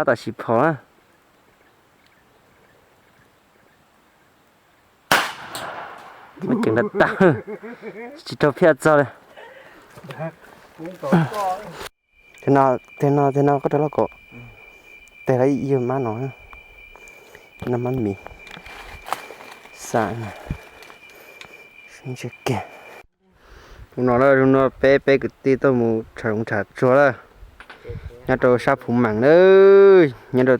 Tam sim phom na. Muab ceev tag tag, tsis raug phiaj txog li. Teg no, teg no, teg no koj rau loj kom teg lawv yawg mab no, no mab mis xav ntshe kiag. Hnub no, hnub no peb, peb kwv tij tuaj mus tsham zoov tsham tsuag lawm, nyob rau sab Phuv Meem na. Nyob rau,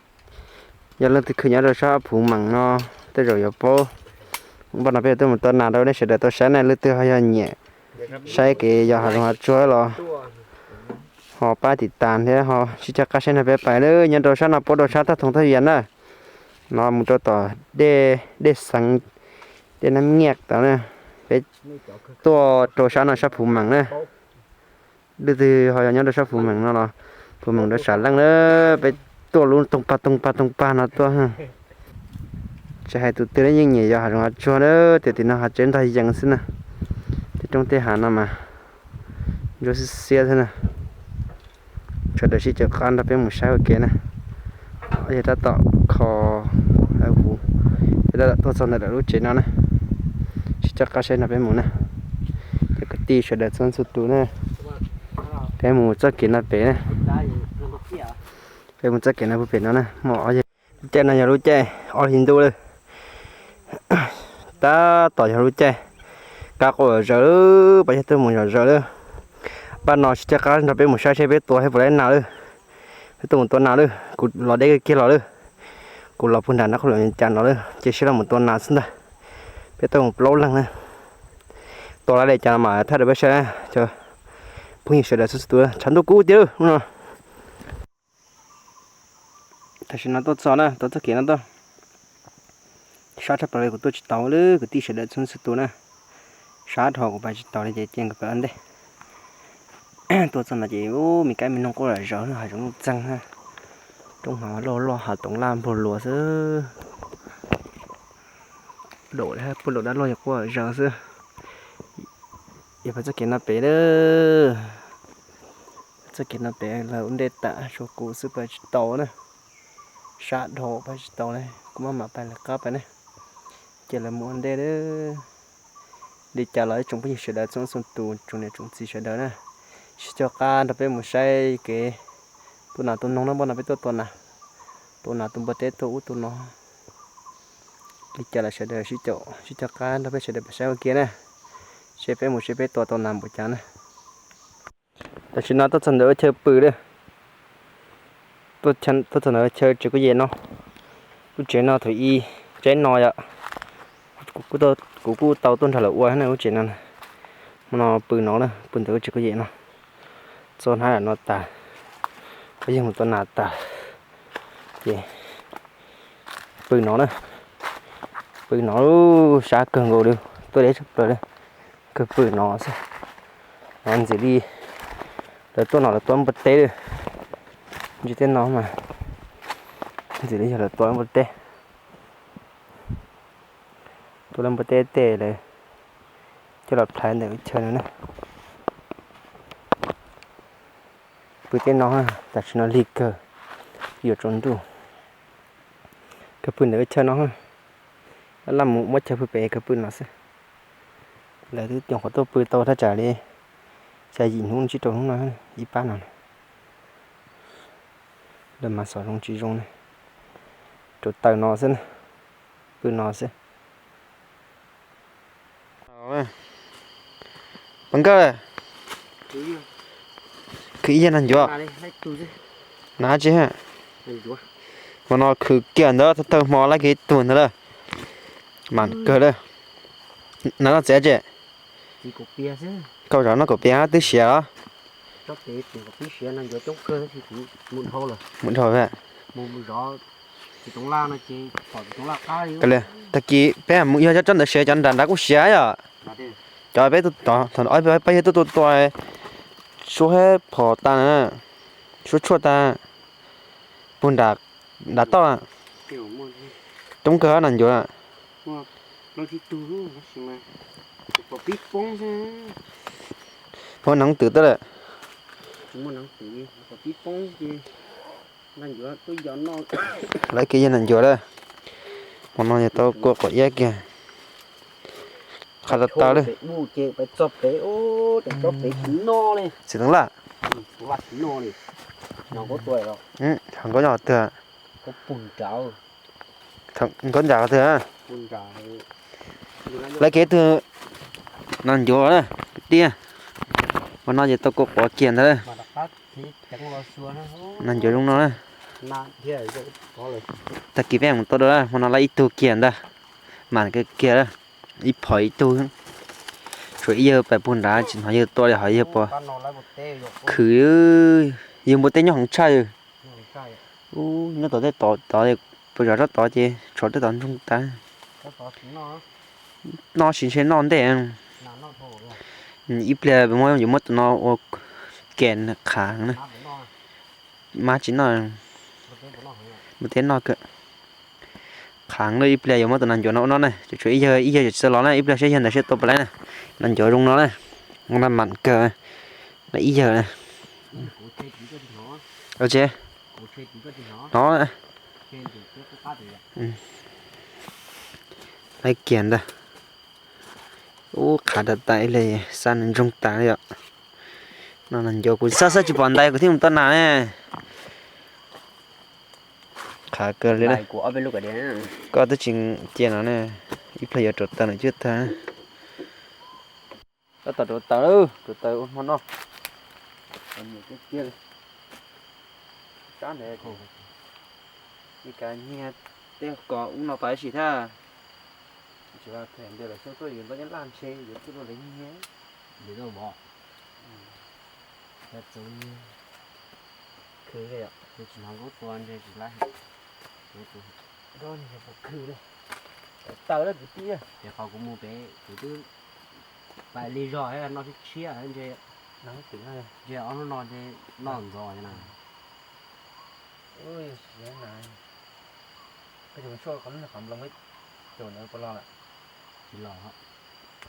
yog leej twg khwv nyob rau sab Phuv Meem no, tej zaum yuav paub. Npaj no peb yuav tuaj mus tua nas rau nej sawv daws tau saib na, leej twg ho yog nyiam saib kev yos hav zoov hav tsuag los ho pab tiv tas thiab ho sib coj qab saib nrog peb pais lawm. Nyob rau sab no puab rau sab Thaj Thoom Thaj Vias na, no mus rau tom dej, dej Xeev, dej Nab Nyiaj tod na. Peb tuaj rau sab no sab Phuv Meem na. Leej twg ho yog nyob rau sab Phuv Meem no los Phuv Meem rau Sam Leej na, peb tuaj lub toog pag toog pag toog pag no tuaj. Tsis hais tus twg los yeej nyiam yos hav zoov hav tsuag na, tiam tim no hav tsev ntog yees xwb na. Tej roob tej hav no mas ntsuab xiab xiab xwb na. Sawv daws sib caum qab nrog peb mus saib ua ke na. Yog tab tom kho, yog tab tom tuaj txog ntawm lawv lub tsev no na, sib coj qab saib nrog peb mus na. Cov kwv tij sawv daws txhua txhua tus na, peb mus txoj kev no pem na. Peb mus txoj kev no puag pem no na, muaj ob yawg. Lub caij no yog lub caij ob hlis ntuj lawm. Tab tom yog lub caij kab quaj zom zaws lawm, pab yawg tuaj mus zom zaws lawm. Pab no sib coj qab nrog peb mus saib seb peb tua thiab puas laib nas lawm. Peb tuaj mus tua nas lawm, kuv los deb kiag los lawm. Kuv los puag nram no qhov lawm cas no lawm, ces sib los mus tua nas xwb ntag. Peb tuaj mus plaub leeg na. Tua laib li cas mas thaij rau peb saib, cov phooj ywg sawv daws txhua txhua tus, tshav ntuj kub tiag lawm no. Tam sim no tuaj txog na, tuaj txoj kev no tuaj. Sab tshaj plaws li kuv tuaj tsis tau lawm kwv tij sawv daws txhua txhua tus na. Sab dhau kuv pais tsis tau li ces cia nkawd pais ua ntej. Tuaj txog no ces ub, me kab me noog quaj zom zaws, hav zoov txeeg na. Roob hav loj loj, hav toov laj npuag luas xwb. Puag daum dab laug yog quaj zom zaws xwb. Yog pais txoj kev no pem lawm. Txoj kev no pem lawv ua ntej tas, tshuav kuv xwb pais tsis tau na. Sab dhau pais tsis tau li, kuv maj mam pais lawv qab pais ne. Ces lawv mus ua ntej lawm. Li cas los ib tsoom phooj ywg sawv daws txhua txhua tus, tsoom niam tsoom txiv sawv daws na, sib coj qab nrog peb mus saib kev tua nas tua noog na, npaj no peb tuaj tua nas, tua nas tua npua teb tuaj ub tuaj no. Li cas los sawv daws sib caum sib coj qab nrog peb sawv daws pais saib ua ke na, seb peb mus seb peb tua tau nas npaum cas na. Tam sim no tuaj txog ntawm lub chaw pw lawm. Tuaj txog ntawm lub chaw tsev kuj yem no. Lub tsev no thaum ub tsev no yom, kuv kuj tau tuaj nrog lawv ua na lub tsev no. Hmo no pw no na, pw ntawm lub tsev kuj yem no. Txo hnab no tas, peb yeej mus tua nas tas, ces pw no na. Pw no, sab kawg nkaus li, tuaj deb tshaj plaws li. Kawg pw no xwb. No ntxim li lawv tuaj no lawv tua npua teb li. Ntsis tej no mas ntxim li yog lawv tua npua teb. Tua lawv npua teb tej lawv coj los plhaws ntawm lub chaw no na. Pw tej no, tam sim no lig kawg, yuav tsaus ntuj. Kawg pw ntawm lub chaw no, laj mus muab chaw pw pem kawg pw no xwb. Lawv twb cov qhuav tuaj pw tau thaj tsam li xya yim hnub tsib rau hnub no ib pab no. Lawv mas xov zoo tsis zoo ne, rau taws no xwb na, pw no xwb. Pov nkawj, khwv ib yag nas ncuav. Nas tsi, hmo no khwv kiag ntawd tawg hmo laij kiag ib tug ntawd lawm. Mas kawg lawm. Nas noj txiav tsi? Kau zov noj kaum pias twb siav os. Mus dhau, tag kis peb mus yog cov tsob ntawd siav, cov nram nrad kuj siav yom. Cov peb, peb yog tuaj tua tua suab phom tas, suab tshuaj tas, puag nram, nram toj. Coob kawg nas ncuav. Muaj neev twm tawm lawm. Lawv kev yog nas ncuav lawm. Hmo no yog tau kua quav iab kiag. Qhav tas tas lawm. Txiv Tooj Laj. Nkauj nyob qhov twg? Nkauj nram qhov twg? Lawv kev tug nas ncuav na, kwv tij. Hmo no ces tau kua quav kiag ntag. Nas ncuav zoo no na. Tag kis peb mus tua dua, hmo no lawv ib tug kiag ntag. Mam kawg kiag, ib phom ib tug. Tshuav ib yawg pais puag nrad tsis hnov yawg tua li, ho yawg puas khwv. Yawg npua teb nyob heev tshaj. Ub, nyob tom tej tod tod, puas zov tsob tod ces tshuav tej tod ntsoog tas. Noj tsis ntshe noj ntej. Ib pliag yuav muab tus no ua kem qhav na. Mab tsis noj, npua teb noj kawg. Qhav na, ib pliag yuav muab tus nas ncuav no ua no na, tshuav ib yawg, ib yawg tsis txawj los na, ib pliag saib yawg ntawd saib tua puas laib na. Nas ncuav zoo no na, ua no mam kawg, no ib yawg na. Hnov, laib kiag ntag. Ub, qhav tas tas ib li, xa nws ntsoog tas li yom. No nas ncuav kuv xab xab tsis pom ntais kuv thiaj mus tua nas ne. Qhav kawg li na. Koj twb tsis cia no ne, ib pliag yuav rauv taws no cwj tag. Tab tom rauv taws, rauv taws ua hmo noj. Sab ntawd, ib kav nyiag tej kos ub no pais ib sim thiab. Tsis los them ntawd lawm, xyoo tuaj yus ntaub nyab laj ntshe yuav tuaj rau lawv nyiag. Yus tuaj vov. Khwv li, tsis hnov nkauj tua ntshe tsis laib. Rau nws puas khwv li. Taws lawm kwv tij. Ces qhov kuv mus pem kuv twb pais li zog noj tshiab tshiab ntshe. Ntshe ob hnub no ntshe noj ntxov na. Koj tsis mus tshuaj qhov nploos, caum ntawd puas los lawm? Tsis los.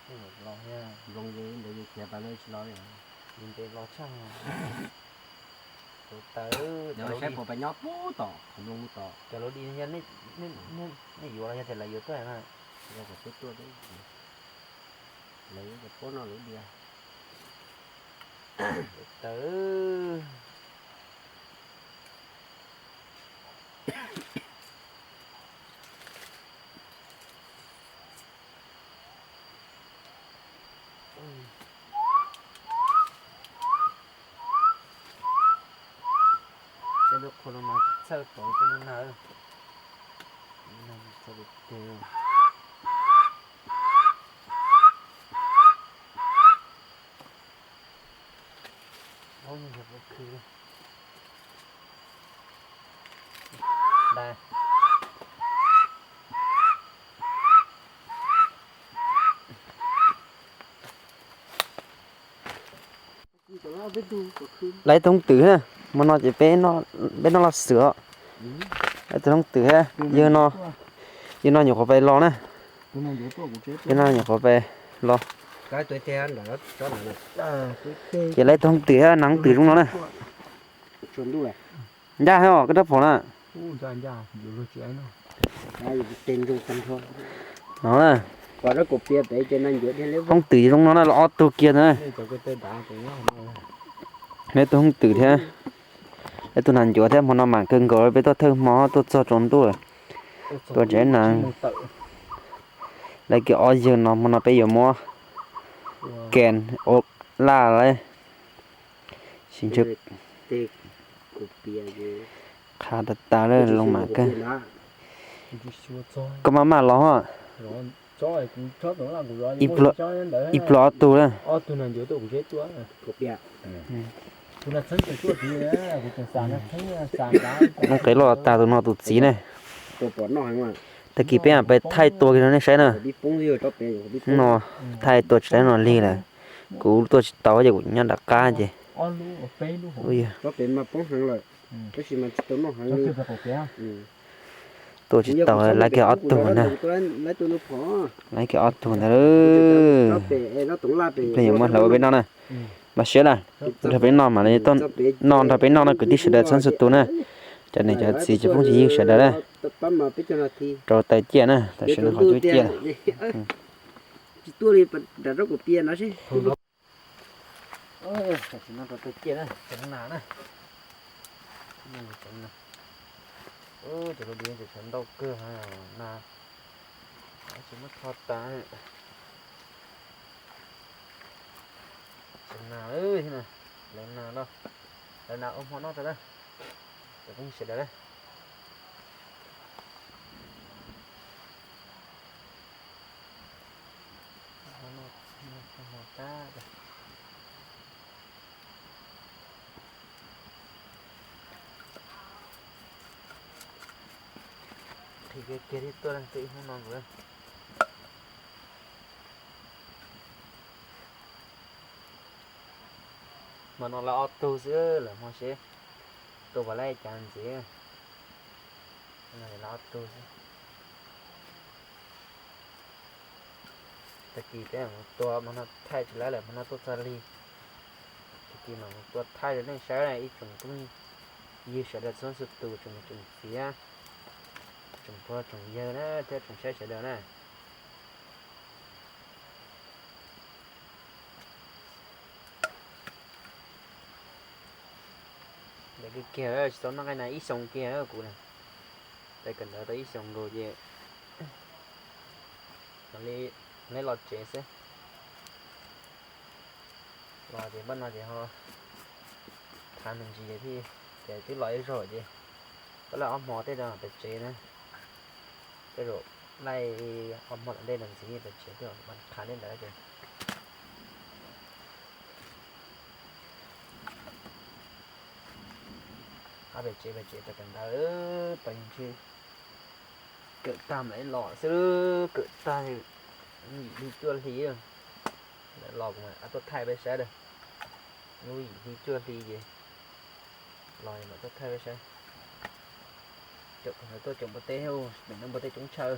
Los, nploos ces ntawd khiav tas lawm tsis los li. Ntev los tshaj. Rauv taws, saib puas pais nyob pub tom qhov nploos mus tom. Cov lawv di, nej yuav los yog tias lawv yuav tuaj na? Lawv yuav cov pob no lawv di. Rauv taws. Tej lub qhua no mas tsis txhawj tod tej lub nag. Txhawj teg. Lawv ib tug hoob twm na, hmo no ces peb noj loj xwm os. Lawv ib tug hoob twm thiab, yawg no nyuam qhuav pais los na. Yawg no nyuam qhuav pais los. Ces lawv ib tug hoob twm thiab, nas hoob twm zoo no na. Ncaj thiab os koj rab phom na. No na. Hoob twm zoo no na, los ob tug kiag na. Lawv ib tug hoob twm thiab, lawv ib tug nas ncuav thiab, hmo no mam kawg nkaus peb tuaj thawj hmo tuaj txog tsaus ntuj lawm. Tua tsev na. Lawv kiag ob yawg no hmo no peb yuav muab kem ua laj lawm. Sim ntshe qhav tas tas lawm, los mam kawg. Koj maj maj los hos. Ib pluag ob tug na. Noob qes loj tag tus no tus txiv ne. Tag kis peb mam pais thaij tua kiag rau nej saib na. No, thaij tua tsis tau no lig lawm. Kuv tuaj tsis tau ces kuv nyob nram qab ces. Tua tsis tau, lawv kiag ob tug na. Lawv kiag ob tug ntawd. Peb yuav muab hlawv ua peb noj na. Npaj siab na. Nrog peb noj mam li tuaj noj, nrog peb noj no kwv tij sawv daws txhua txhua tus na. Cov niam cov txiv cov phooj ywg sawv daws na, rau taws ciaj na, tam sim no qhov cub ciaj lawm. Tam sim no rau taws ciaj na, cov nas na. Cov lus div ces tshav ntau kawg na, tsis muab tho tas. Cov nas, lawv nas no, lawv nas ua hmo noj tso na, cov phooj ywg sawv daws na. Qhia kiag kiag thiab tuaj leej twg ib hnub no nkaus. Hmo no lawv ob tug xwb, lawv hmo seb tua puas laib cas ntxiv. Lawv ob tug xwb. Tag kis peb mam mus tua, hmo no thaij tsis laib lawm, hmo no tuaj txog lig. Tag kis mam mus tua thaij rau nej saib na ib tsoom phooj ywg sawv daws txhua txhua tus, tsoom niam tsoom txiv, tsoom pog tsoom yawg na thiab tsoom saib sawv daws na. Lawv kiag kiag tsis tau noj nqaij nas ib xyoos kiag kuv na. Lawv kawm ntawv tau ib xyoos nkaus ces mam li los tsev xwb. Los ces npaj no ces ho thav me ntsis thiaj, ces twb los ib zaug ces pab laij ob hmo tej no pem tsev na. Tej zaum laij ob hmo tom ntej no ntxiv pem tsev thiaj mam qhav li ntawd ces. Qab pem tsev pem tsev tau kawm ntawv tau yus ntshe kawm tag mam li los xwb, kawm tag yim hli cuaj hli lawm los kuv mam tuaj thaij peb saib lawm. Lub yim hli cuaj hli ces los mam tuaj thaij peb saib. Caum kawm ntawv tuaj caum npua teb, pem no npua teb coob tshaj.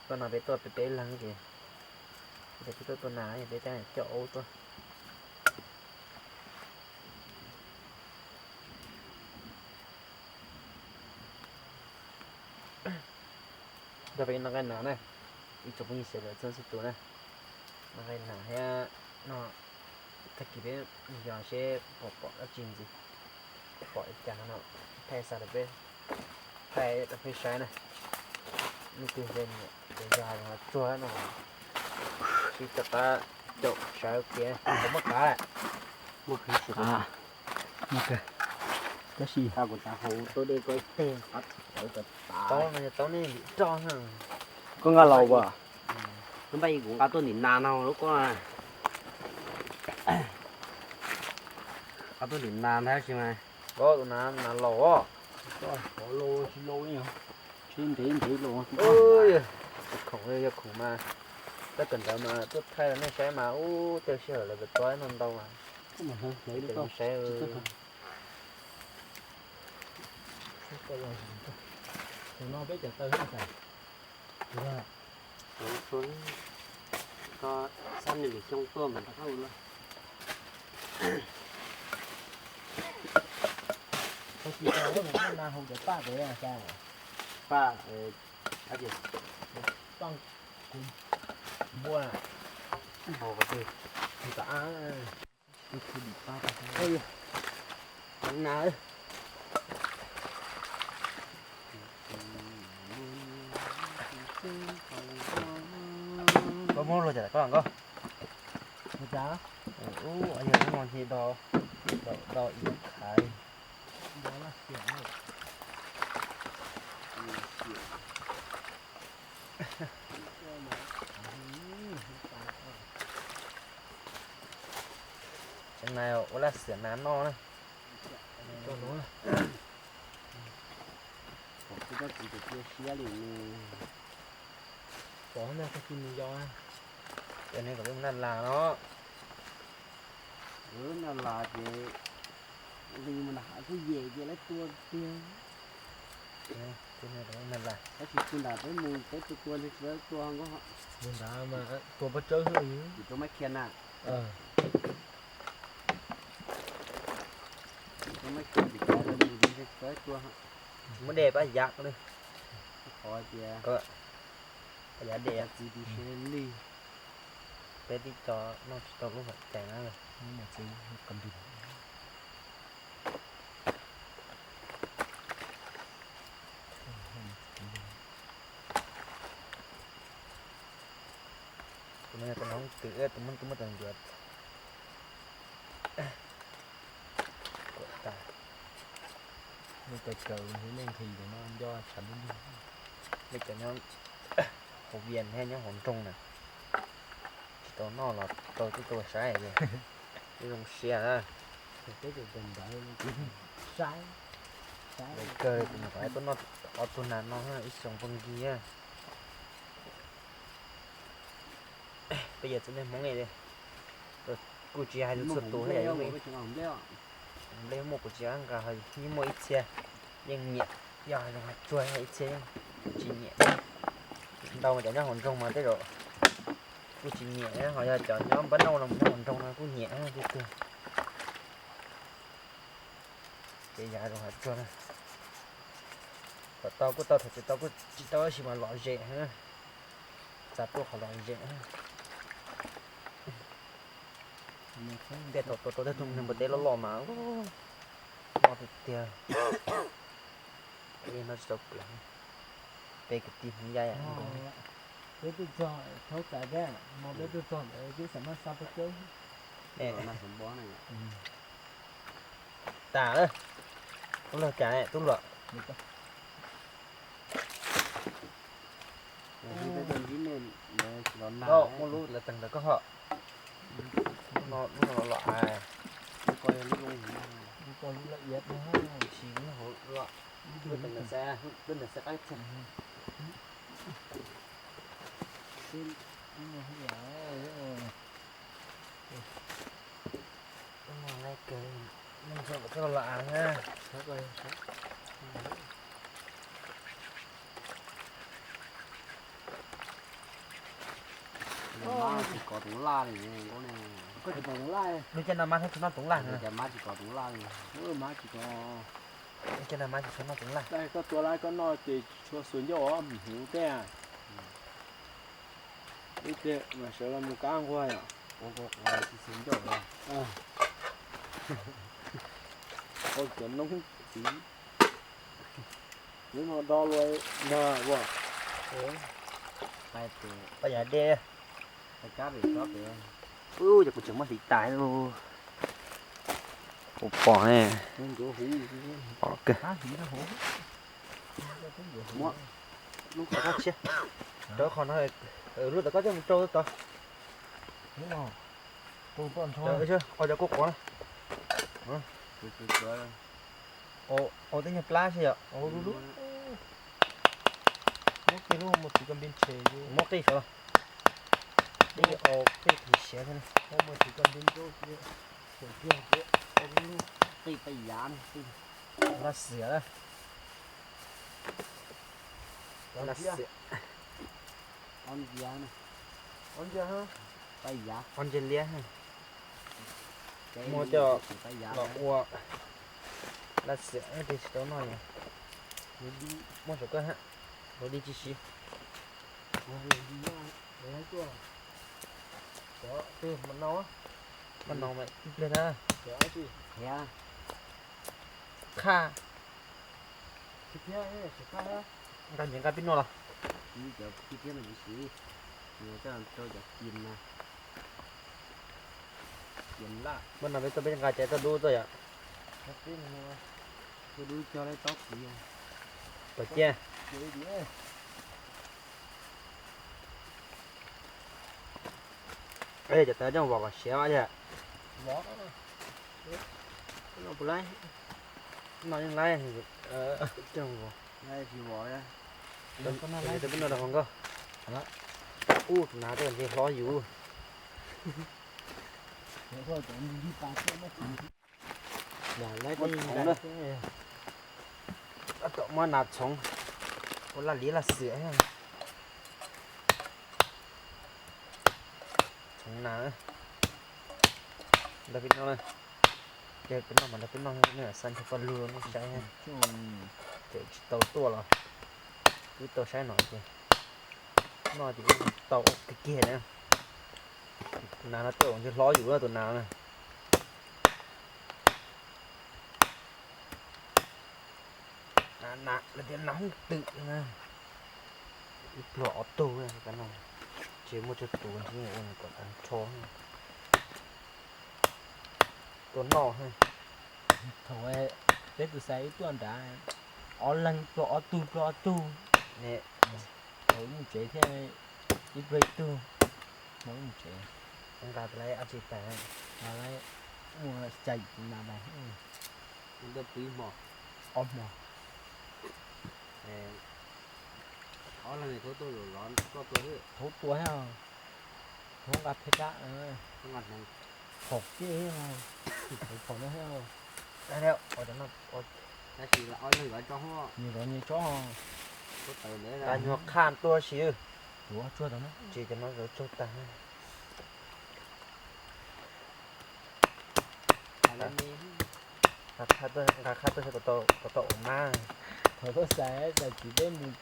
Tuaj no peb tuaj peb peb leeg ces peb tuaj tua nas peb coj aub tuaj. Nrog peb noj nqaij nas na, ib tsoom phooj ywg sawv daws txhua txhua tus na, noj nqaij nas thiab no. Tag kis peb yog seb pom pom dab tsi ntxiv, pom li cas no thaij xa rau peb, thaij rau peb saib na. Leej twg nyiam ces yog tsuag no, sib rov qab caum sawv kiag, muaj qav lawm. Tab sis kuv xav haus tau dej ko ib teg, qhov txawv tas tas. Koj nqa los as? Npaj kuv nqa tuaj ntim nas no lub koj. Nqa tuaj ntim nas tab sis mas. Koj tus nas, nas laus os. Tsis laus li, tsis ntev ntev los. Khoom yog khoom mas, tab kawm ntawv mas tuaj thaij rau nej saib mas ub, tej sij hawm lawv tua ib ntau ntau mas. Saib. Tus no peb cov taw na. Koj xab nees lwm xyoo tuaj mas rov qab ua luaj. Koj tsis tau na, haus cov paj pem na. Paj, paj npua na. Haus qhov twg? Haus tom av. Nas. Koj muab luag cas koj los nkauj. Ub, yog lub no nce do, do ib khaiv. Tseev nas ua laj xiam nas noj na. Pom tsis tau cia siab li ne. Pom no tag kis mus yos. Ces nej kom peb mus naj las no. Naj las ces li mus nram hav kuj yem ces lawv tua tiag. Tab sis tus nram peb mus peb tua tua ntshe tsis lawv tua nkauj. Mus nrad mas tua paj tsawb xwb. Kuv rau mab khia na. Rau mab khia tim cov lawv mus Muab de pab yav li. Qhov tias pab yav de txiv tib si li. Peb tib co noj tsis tau lub hom cai na. Tus no yog tus no twm, tus muaj tus muaj tau ncuav. Kuam tas. Nej cov caws nej nqhis cov no nco tshav ntuj ntuj. Nej cov nyob hauv Vias thiab nyob hauv nroog na, tsis tau noj los tau tuaj tua saib, zoo siab na. Peb cov caws ntawd saib, saib kawg, kuv mus kom tuaj noj ob tug nas no ib xyoos pag nkig. Peb yog txiv neej Hmoob li, kuj tsis hais lus txhua tus thiab yom. Nplej muaj kuv tsis nqa, yeej muaj ib txhia yeej nyiam, yog zoo hav tsuag ib txhia yeej tsis nyiam. Ntau mas cov nyob hauv nroog mas tej zaum kuj tsis nyiam, ho yog cov nyob npab nauj no mus nyob hauv nroog no kuj nyiam tiag tiag. Ces yav zoo hav tsuag na, thaum tau kuj tau, thaum tsis tau kuj tsis tau, tab sis mas lom zem, txav tuaj qhov lom zem. Tej thaum tua tau tej tug neeg npua teb loj loj mas loj tiag tiag. Peb no tsis tau plam, peb kwv tij Hmoob Yaj yam nkaus. Peb tuaj txog thaub tas thiab, no peb tuaj txog ntawd peb xam maj xa peb cawb. Tas, ub, lawg cas tub luam. Muaj lub lawv teeg ntawd koj hom. Lub no los hais. Lub ko lub laj iab, tsis lub hauv los. Lub ntawd xav, lub ntawd xav qab tshaj. Lub no laj kawg, lub ntawd xav los los av na. Mab tsis kov toov laj li. Lub caij no mab thiab tsis noj toov laj na. Mab tsis kov toov laj li. Lub caij no mab tsis tshua noj toov laj. Koj tua lawm koj noj ces tsis tshua xuas ncauj os, hnyuv tej. Ib pliag mas sawv los mus kab nquag yom. Ua cov noob txiv. Lub no do luaj nag ua. Pab yav dej. Ub, yog kuv tseem muab hliv tas lauj. Kuv pom ne. Pom kawg. Lub tom koj tshiab. Rau qhov no, lub tom koj coj mus rau tod. Au cov kuj quav na. Au tej nyuag plab xwb yom. Au lub lub. Muab qij lub mus txiv koj npib ntshe. Muab qij saud los. Qij au qij qis siav thiab. Qij paj yav, qij laj xiam. Laj xiam. Ob ntsiav, ob ntsiav liab. Muab coj los ua laj xiam, tsis tau noj li. Muab saum koj hab, ua li tsis siv. Maj no mas ib pliag na. Qhaj. Nqa nyias nqa pib noj los. Maj no peb tuaj peb nqa caiv toj dub tuaj yom. Tom cia. Cov tawv coj vov kom siav yom. No puas laib? No yeej laib, coj vov. Peb noj rau hauv nkauj. Ub, tus nav tej ntse hlob yus. Tab tom muab nas txhoov, ua laj liab laj xiam. Txhoov nas, ntawd peb noj na. Ces peb noj mas peb noj, xav nrog koj lug noj saib. Ces tsis tau tuaj los wb tau saib no ces noj ces tau kiag kiag na. Tus nas no tej zaum ntshe hlob yus tus nas na. Nas, nas, lawv tias nas hooj twm na. Ib pluag ob tug no, tsis muaj tsawg tus ntshe ua kom tag nrho. Tuaj noj. Thaum peb tus xaiv wb tuaj nrad, ob leeg pluag ob tug, pluag ob tug. Thaum wb mus tsev thiab ib pluag ib tug, wb mus tsev. Nqa lawv ab tsi tas, nqa lawv mus cais nas tas. Tuaj pw ib hmo, ob hmo. Ob leeg thaub tuaj los koj tuaj, thaub tuaj thiab, thaub nqa phej rab, thaub nqa hneev, phaum tiag, phaum no thiab. Tab sis ob leeg zov tsob, nws zov nyias tsob. Nyuag qhaj tuaj si, tsuag tag no, tsis cov no zov tsuag tag. Nqa qhaj tuaj saib kom tau ua mab. Thaum tuaj xaiv txawm tsis peb mus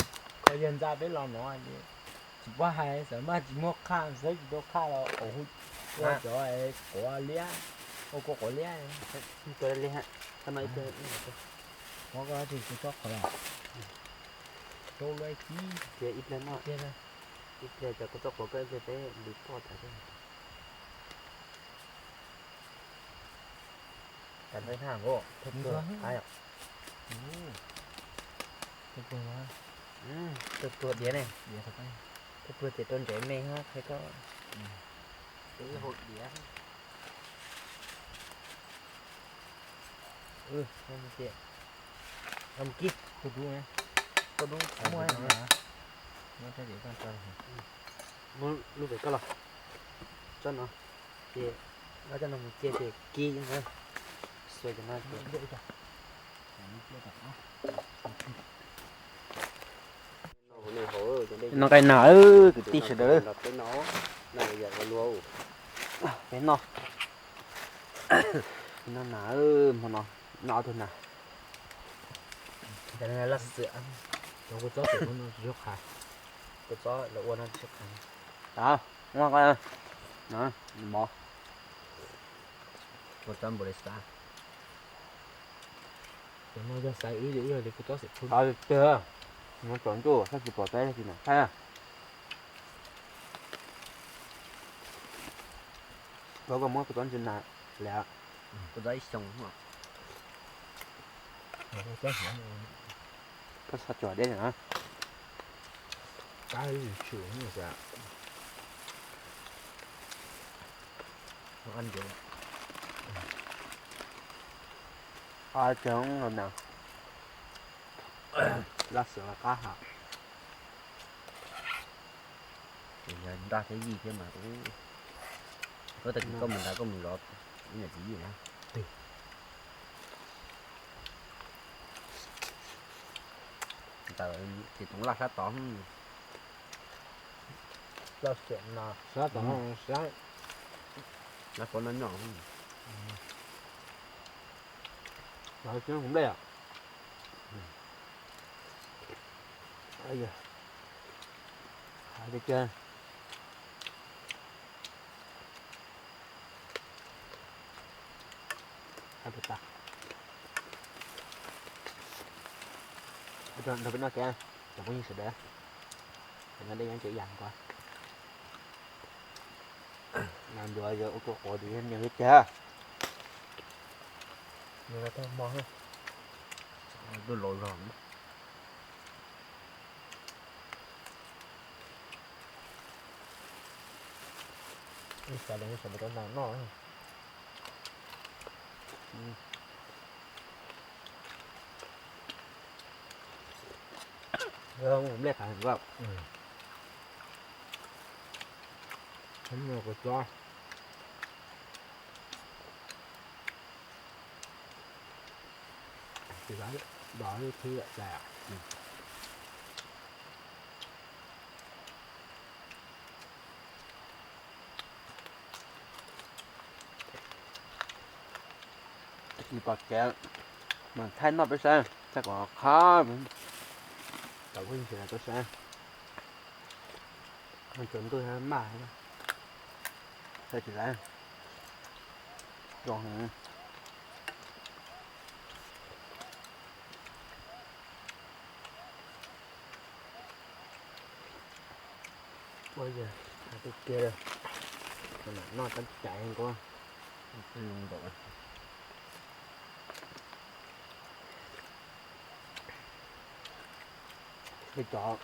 kho yawg ntxa peb los no ces tsis paub hais, xav mas tsis muaj qhaj, xav tsis tau qhaj los ua cov quav liab, ua kua quav liab. Tua liab, koj noj ib pliag, koj tsis tau tsob qhuav los rau lawv kib, ib pliag noj, ib pliag cov koj tsob qhuav koj ib pliag peb lwm poj tas thiab. Cas ntev na, thawj pluag qab yom. Thawj pluag diav ne, thawj pluag ces rau ntsev me hab qhia koj. Mus kib, tus dub, tus dub muaj, muab lub pem koj los, tsob no, ces muab coj no mus cia ces kib, xuas cov no. Noj nqaij nas kwv tij sawv daws. Peb noj, noj nas, hmo no noj ob tug nas. Laj xwm, cov kua txob, kua txob lawv ua no tsis qha. Mov, kua txob npaum li xav. Cov no yog xaiv wb ces wb yog li kua txob xim phu. Tiag, no tsaus ntuj saib tsis pom peb tsis nam saib. Koj muab kua txob ntsis nas lawm, kua txob ib xyoos. Koj txhob tsuas deb na. Qab coob los na. Laj xwm los qab hab. Yog nraj thiab yij thiab mas, koj tag kis koj mus nrad koj mus zov ib niam txiv yij na. Ntawm ces toov laj sab tod. Laj xwm no sab tod, sab, laj xwm no nyob. Laj xwm nplej. Nrog peb noj kiag, cov phooj ywg sawv daws, cov nyob deb nyob tsev yam nkaus. Nas ncuav yog ua kua quav ces yog niam yog cag. Nws tau hmo, nws laus zog. Ib xav li ib xav mus rau nas noj. Nplej qab heev. Kua txob. Ces los ib thib lawm. Mus tom kev, mas thaij noj peb saib, thaij kom qhov, tau kuj tsis tau saib, tsaus ntuj maj, thaij tsis tau, zoo heev. Ua yog hais tiag tiag, noj tab caiv nkaus. Tej cov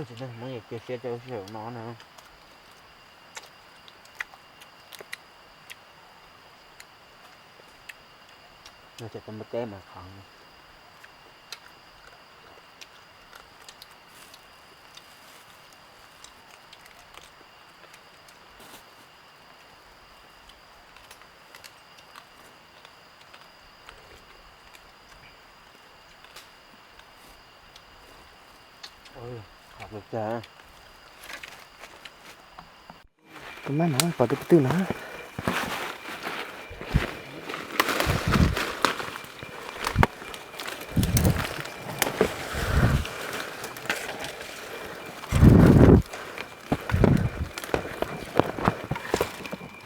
tsis muaj cia siab rau sij hawm no na. Cov tau npua teb mas qhov Tus mab no pom tus pw twg no.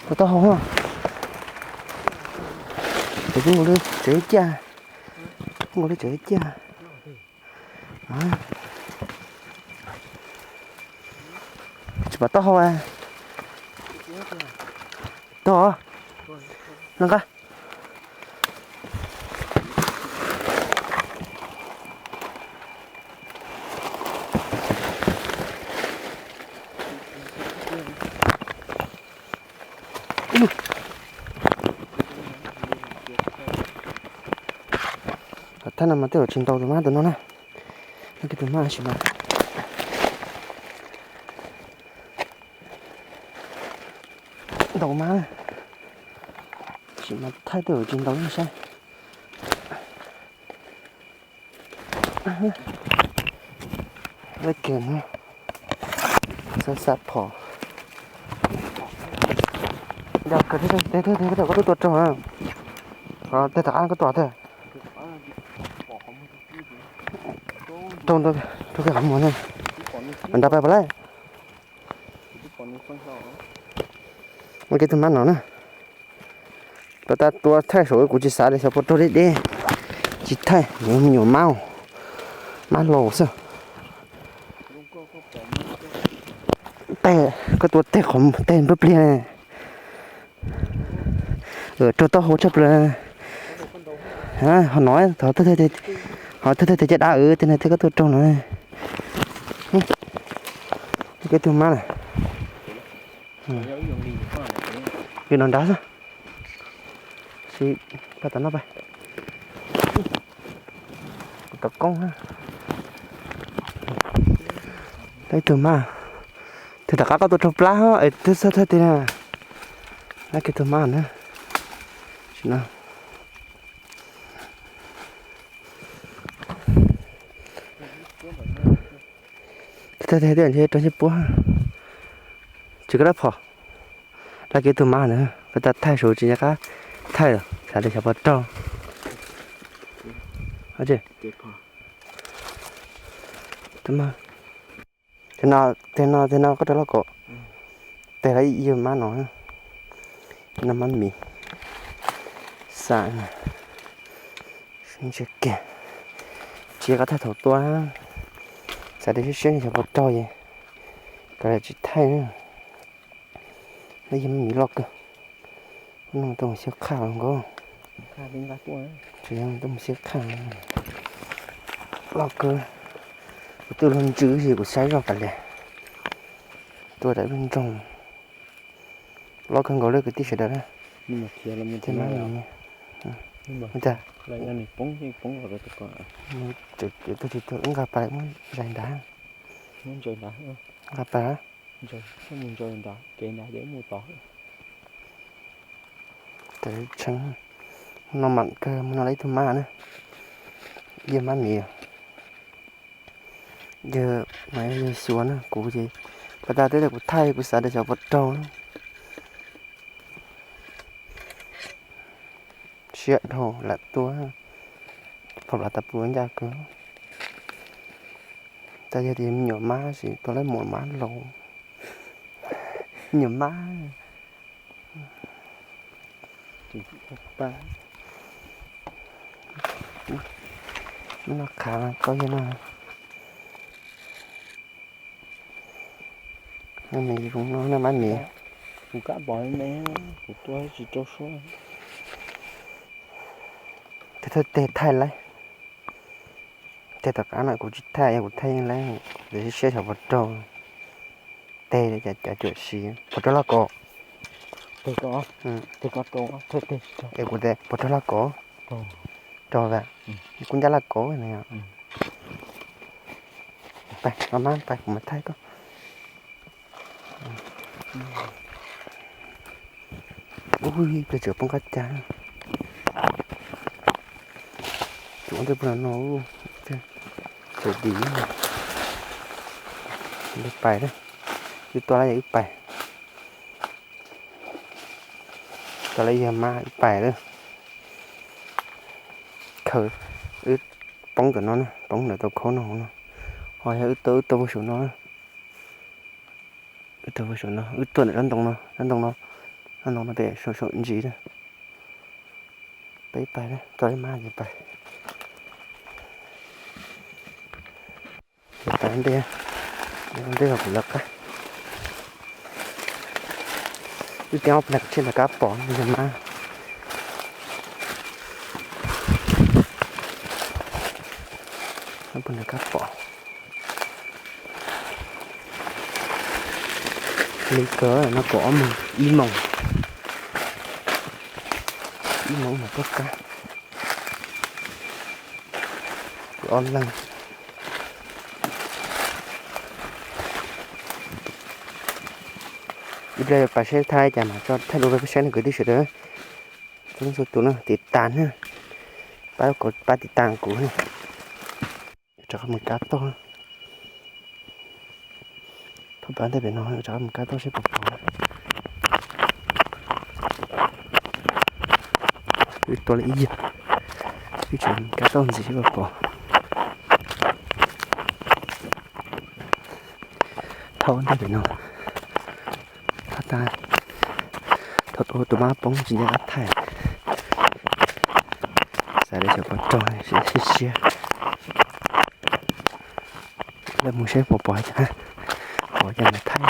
Ua taub hau, tus kuj nkaus li tsev ib cag, kuj nkaus li tsev ib cag. Tsis pom taub hau. Taub hau no nqa. Thaij no mas tej zaum tsis ntaus tus mab tus no na. Nyob kiag tus mab sim mas ntaus mab, sim mas thaij tej zaum tsis ntaus saib. Laj kiag xab xab phom. Yog kawg thiab, tej thiab tej koj tuaj raug, tej tom qab koj tuaj thiab. Raug ntawd, raug kiag qhov muag na. Nrad pais puas laij? Ua kiag tus mab no na. Pas tas tua thaij saum kuv tsis xav li, xyov puas raug deb deb. Tsis thaij, me nyuam mab, mab laus xwb. Tej, koj tua tej qhov tej npab pliag ne. Raug taub hau tshaj plaws. Ho no, ho thawj thawj tias caj dab, tej no thiaj koj tuaj raug no. Ua kiag tus mab na. Yog no nrad xwb. Sim pab tom no pab. Kuv tom koob. Ib tug mab, tus tom qab koj tua raug plab es twb xub thawj tiag na. Ib tug mab na. Sim no. Tus thawj tiag tiag ntshe raug ncej puab. Tsis koj dab phom. Dab kiag tus mab na, koj tas thaij saum tsis nco qab thaij los xav tias xyov puas raug. Tes no, tes no koj rau loj kom tes lawv yog mab no, no mab mis. Xav ntshe kiag, tsis koj thaij thaum tua, xav tias siab siab xyov puas raug es kom lawv tsis thaij. Lawv yog mab mis loj kawg, no tuaj mus xyab qhaj nkaus. Tsis yog tuaj mus xyab qhaj, loj kawg. Kuv twb luag ntsws es kuv saib zoj tas li. Tua tawm lub nroog, loj kawg nkaus li kwv tij sawv daws. Thiab mab mis, ua cas, tus tsis tuag nqa pas muab zais nrad, nqa pas. Tseeb, no mam kawg mus no lawv ib tug mab na, yog mab mis. Yog mas yog xyuas na, kuv ces pas tas twb tias kuv thaij kuv xav tias xyov puas raug na. siab dhau lam tuaj, phom plav tas pw ncaj kawg. Tab yog tias me nyuam mab ces tua lawv muam mab laus, me nyuam mab. Noj qhav koj yog no, no me zoo no, noj mab miv. Kuv kab pom me, kuv tua tsis rau suab. Tes thawj teg thaij lawm. Teg tom qab no kuv tsis thaij, yog kuv thaij yeej lawm, kuv siab xyov puas raug teg li cas, cov cuam siv puas raug laj kos. Es kuv tes puas raug laj kos, raug lawm, kuv ncaj laj kos na. Pais, los mas pais kuv mam thaij koj. Ub, ib pliag tseem poob qab cas. Tsuav ntej pug no no, tseem dim. Wb pais, wb tua lawm yog wb pais, tua lawm yog mas wb pais lawm. Khaws, wb poob ntawm no na, poob ntawm tau khaub no hauv no, ho yog wb tua, wb tua puag saum no, wb tua puag saum no, wb tua ntawm tsob ntoo no, tsob ntoo no, tsob ntoo no pem saum saum ntsis na. Peb pais, tso ib mab ces pais. Ces tas ntej, ntej los kuv lawv qab. Wb tias ob plag kav tsij nrog kab pom yog mab. Ob plag nrog kab pom. Li kawg no kaum ob moos, ib moos, ib moos mas tuaj kab. Ob leeg. Ib pliag pais saib thaij cas mas tso thaij dua peb saib na kwv tij sawv daws. Txhua leej txhua tus no tiv tas na, pab tiv tas kuv na. Rov qab mus kab toj. Thauj plaws ntej pem no rov qab mus kab toj seb puas pom. Wb tua li ib yam, wb tseem mus kab toj ntxiv seb puas pom. Thauj ntej pem no, thauj tas, thauj tus mab poob tsis nco qab thaij. Xav li xyov puas raug, siab siab. Lawv mus seb puas pom cas, pom cas mas thaij.